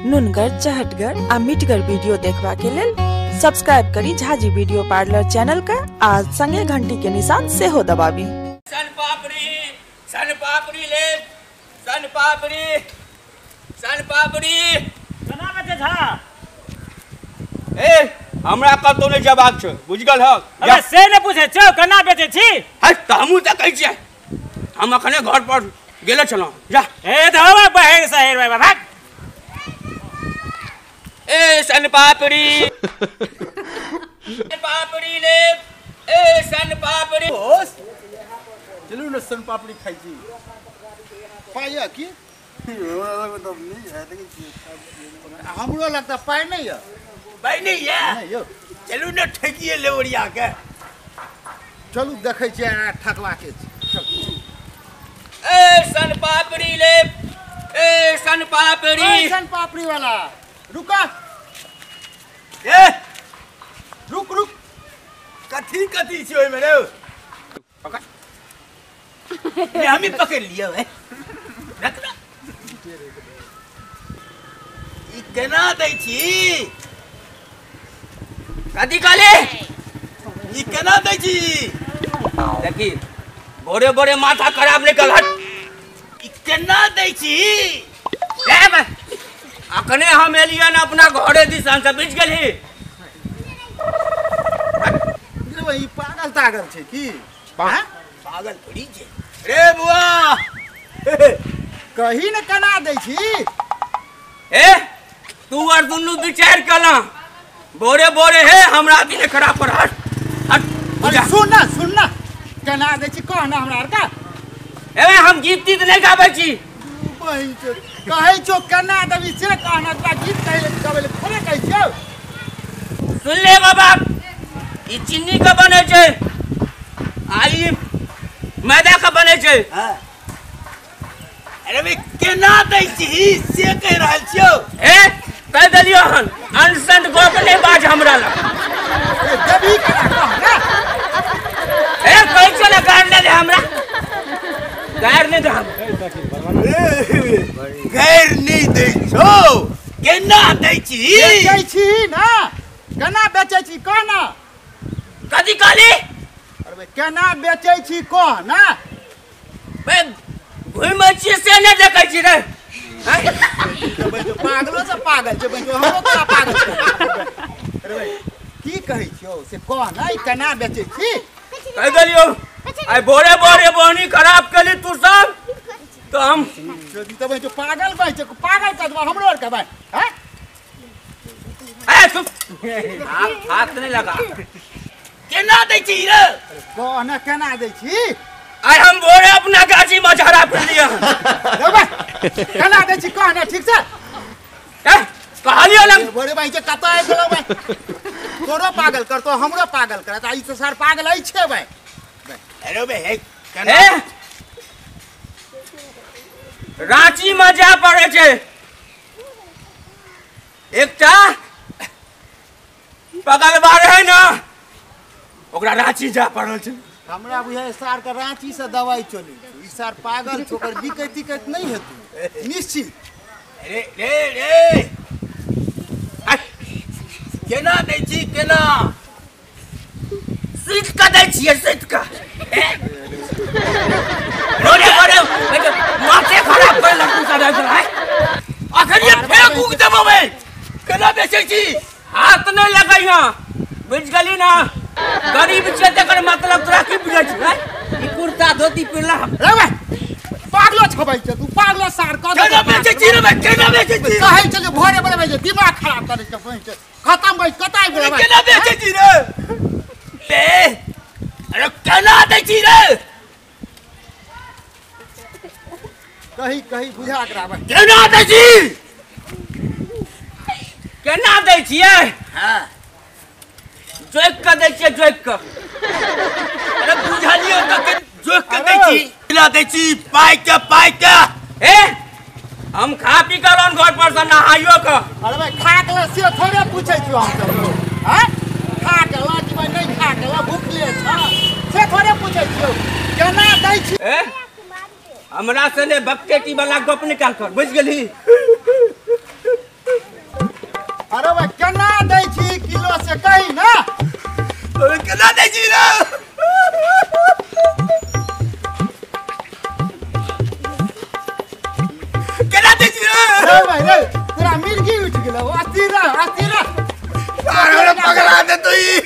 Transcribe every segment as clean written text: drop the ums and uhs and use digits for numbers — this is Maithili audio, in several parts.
नुनगर चहटगर आ मिठगर वीडियो देखबा के लेल सब्सक्राइब करी झाजी वीडियो पार्लर चैनल का आ संगे घंटी के निशान सेहो दबाबी। सन पापड़ी ले, सन पापड़ी, सन पापड़ी। केना बेचै छह? ए हमरा कतौ नहि जवाब छौ, बुझ गेल हक? अबे से नहि पूछै छौ, केना बेचै छी? है तऽ हमहूँ तऽ कहै छियै, हम अखने घर पर गेले छलहुँ। जा ए धोबा बहेर सहेर भाई भाग। ए सन पापड़ी, पापड़ी ले, ए सन पापड़ी। चलू ने सन पापड़ी खाइ छी। पाइ की हमरो लगता पाइ नहीं है, पाइ नहीं है। चलू ने ठकिए ले ओरिया के। चलू देखै छियै ठकवा के। ए सन पापड़ी ले, ए सन पापड़ी, ए सन पापड़ी वाला रुका, ए रुक रुक। कथी कथी छै ओहिमे रे? पकड़, हम ही पकड़ लियो है। रख ना। ई केना दै छी? कथी कहले? ई केना दै छी? देखी बोरे बोरे माथा खराब निकल। हट, ई केना दै छी? ए भाई अखने हम एलियन अपना घरे दिसन से, बुझ गेलही? ई पागल तागल छै की? पागल थोड़ी छै रे बुआ। कही ने केना दै छी? ए तू और दुनू विचार कला बोरे बोरे हे हमरा दिने खराब पर। हट हट, सुन ना सुन ना, केना दै छी कह ना हमरा आर का। ए हम गीत तीत नहि गाबै छी। कहै छौ केना देबी से कह ना, तोरा गीत कहै ले गाबै ले थोड़े कहै छियौ। सुन ले बाबा, ई चीनी के बनै छै आ ई मैदा के बनै छै। अरे बे केना दै छी से कहि रहल छियौ? ए कहि देलियौ हन, अनसंट गप नहि बाज हमरा लग। देबी केना कह ना। ए कहै छियौ ने गारि नहि दे हमरा, गारि नहि दे हमरा, गारि नहि दै छौ। केना दै छी? बेचै छी ना, केना बेचै छी कह ना। कथी कहली? अरे केना बेचै छी कह ना। बे घुमै छियै से नहि देखै छी रे। पागलो से पागल छै, हमरो तोरा पागल छै। अरे की कहै छियौ से कह ना, ई केना बेचै छी? कहि देलियौ आइ भोरे भोरे बोहनी खराब केली तू सब तो हम तऽ पागल बहि छै, पागल कह देबा हमरो आर के भाई। हैं ए चुप, हाथ नहि लगा। केना दै छी रे? कह ना केना दै छी? आइ हम भोरे अपना गाछी में झाड़ा फिर लिया। केना दै छी कह ना ठीक से। ए कहलियौ ना भोरे भाई कतऽ आबि गेलौ भाई? तोरो पागल करतो हमरो पागल करत, आ ई तऽ सर पागल अछि भाई। अरे बे हे केना रांची में जाय पड़ै छै एकटा पगलबा रहै ना, ओकरा रांची जाय पड़ल छै। हमरा बुझाइ सार के रांची से दवाई चलै छै। ई सार पागल छै, ओकर बिकैत तिकैत नहि हेतै निश्चित। रे रे रे केना दै छी? केना सीट के दै छियै? सीट के रोडे रोडे माथे खराब कर लग तू सब अखन ये फेंक उग देबो बे। केना बेचै छी? हाथ नहि लगैहा, बुझ गेली ना? गरीब छै तकर मतलब तोरा की बुझै छै? ई कुर्ता धोती पहिरला रे भाई पागलो छबै छै तू, पागलो सार कह केना बेचै छी रे भाई? केना बेचै छी? कहै छै जे भोरे भोरे भाई दिमाग खराब करै छै, बहिन छै खत्म भाई कतऽ आबि गेलै भाई? केना बेचै छी रे? ले अरे केना दै छी रे? कही कही बुझा करा भाई केना दै छी? केना दै छियै? हां जोइक के दै छियै, जोइक के। अरे बुझलियौ तऽ जोइक के दै छी। केना दै छी? पाइ के, पाइ के। ए हम खा पी के रहन घर पर से नहाइयो के। अरे भाई खा के से थोड़े पूछै छियौ हम सब। हैं खा के ला कि भाई नहीं खा के ला, भूखले छ से थोड़े पूछै छियौ केना दै छी? ए हमरा से ने बकटेटी वाला गप निकाल कर, बुझ गेलही? देतो ई।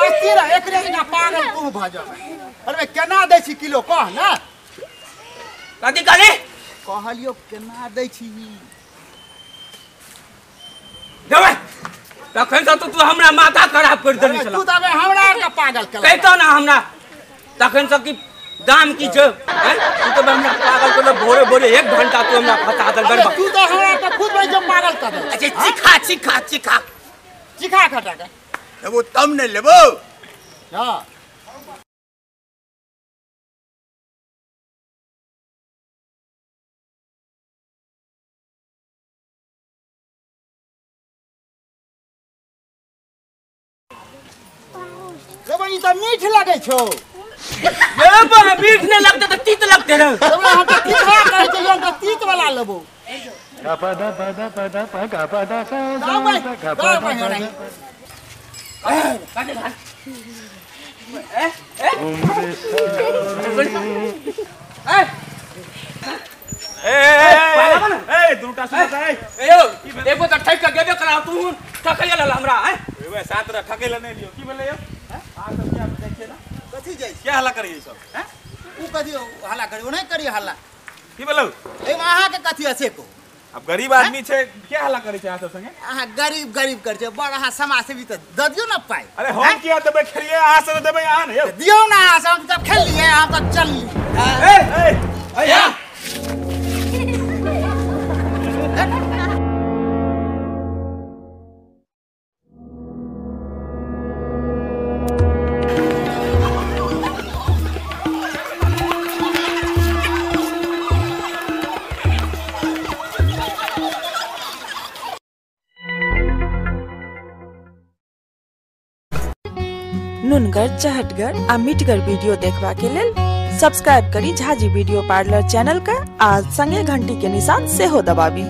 अस्थिर एकरे जकाँ पागल तू भऽ जेबै। अरे केना दै छी किलो कह ना। कथी कहली? कहलियो केना दै छी। देबै तखन तऽ तू हमरा माथा खराब कर देने छला। तू तऽ हमरा के पागल केलक। कहितो ना हमरा तखन से कि दाम की छौ? तू तऽ हमरा पागल केलक भोरे भोरे 1 घंटा तू हमरा फंसा देल। अरे तू तऽ हमरा के खुद बे जो पागल कर देल। अच्छा चिखा चिखा चिखा चिखा खटा के लेबो तब ने लेबो। हां लेबो ई तऽ मीठ लगै छौ। लेबो मीठ नहीं लगते तो तीत लगते रहे। तोरा हम तऽ तीत कहै छियै, हम तऽ तीत वाला लेबो। ए दूटा सुनता ए ए एगो तऽ ठकि के गेबे करा तू ठकै लेल हमरा। ए सात रा ठकै लेल नै लियो की भेलै यौ? अहाँ सब किया जाइ छियै ना? कथी जाइ क्या हल्ला करियै सब? हैं उ कथी हल्ला करियो नै करियो हल्ला। की भेलौ? एमे अहाँ के कथी আছে को? अब गरीब आदमी छै क्या हल्ला करै छै अहाँ सब संगे? अहाँ गरीब गरीब कर छै बड़ अहाँ समाज सेवी त द दियौ ना पाइ। अरे हम किया देबै खेलियै अहाँ सब देबै अहाँ ने यौ। दियौ ना अहाँ सब हम तब खेलियै हम तब चलली। ए ए ए नुनगर चहटगर आ मिठगर वीडियो देखबा के लेल सब्सक्राइब करी झाजी वीडियो पार्लर चैनल के आ संगे घंटी के निशान सेहो दबाबी।